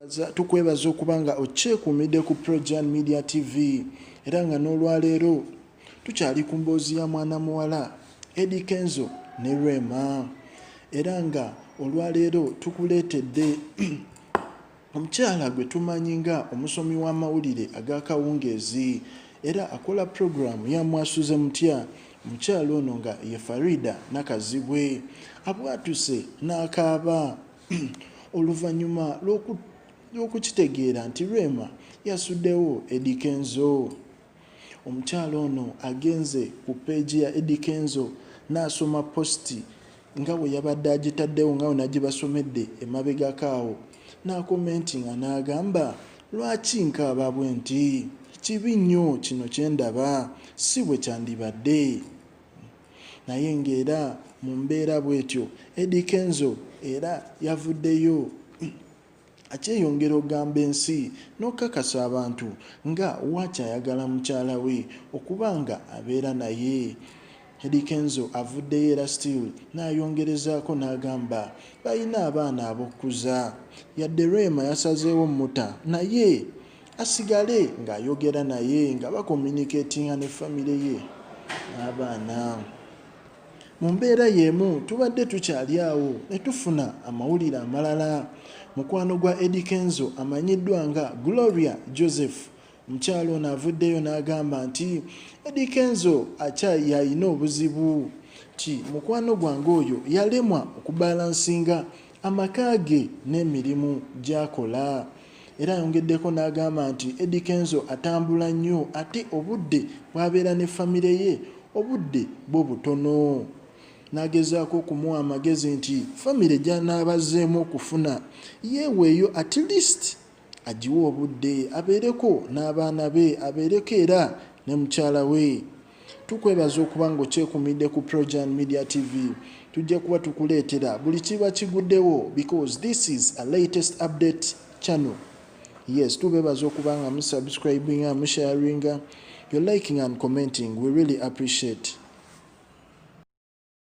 Tukwebaza okuba nga okyekuumidde ku Projan Media TV, era nga n'olwaleero tukyali ku mboozi ya mwana muwala Eddy Kenzo ne Rema, era nga olwaleero tukuleetedde omukyala gwe tumanyi nga omusomi w'amawulire ag'akawungeezi, era akola puroguraamu ya Mwasuze Mutya. Omukyala ono nga ye Farida Nakazibwe abwatuse n'akaaba oluvannyuma lw'okukitegeera nti Rema yasuddewo Eddy Kenzo. Omukyala ono agenze ku peegi ya Eddy Kenzo n'asoma positi nga bwe yabadde agitaddewo, nga bwe nagibasomedde emabegako awo, n'akomentinga n'agamba, "Lwaki nkaaba bwe nti? Kibi nnyo kino kye ndaba, si bwe kyandibadde." Naye ng'era mu mbeera bw'etyo, Eddy Kenzo era yavuddeyo akyeyongera okugamba ensi n'okukakasa abantu nga wakyayagala mukyala we okuba nga abeera naye. Eddy Kenzo avuddeyo era still n'ayongerezaako n'agamba balina abaana ab'okkuza, yadde Rema yasazeewo mutta, naye asigale ng'ayogera naye, nga bacommunicatinga ne famire ye n'abaana. Mu mbeera y'emu, tubadde tukyali awo ne tufuna amawulire amalala. Mukwano gwa Eddy Kenzo amanyiddwa nga Gloria Joseph, omukyala ono avuddeyo n'agamba nti Eddy Kenzo yalina obuzibu, nti mukwano gwange oyo yalemwa okubalansinga amaka ge n'emirimu gy'akola. Era ayongeddeko n'agamba nti Eddy Kenzo atambula nnyo, ate obudde bw'abeera ne famire ye obudde bwo butono, n'agezaako okumuwa amagezi nti famire gy'anaaba azzeemu okufuna yeeweeyo, at least agiwe obudde, abeereko n'abaana be, abeereko era ne mukyala we. Tukwebaza okuba nga okyekumidde ku Projan Media TV. Tujja kuba tukuleetera buli kiba kiguddewo because this is a latest update channel. Yes, tubebaza okuba nga musubscribinga, musharinga, you're liking and commenting. We really appreciate.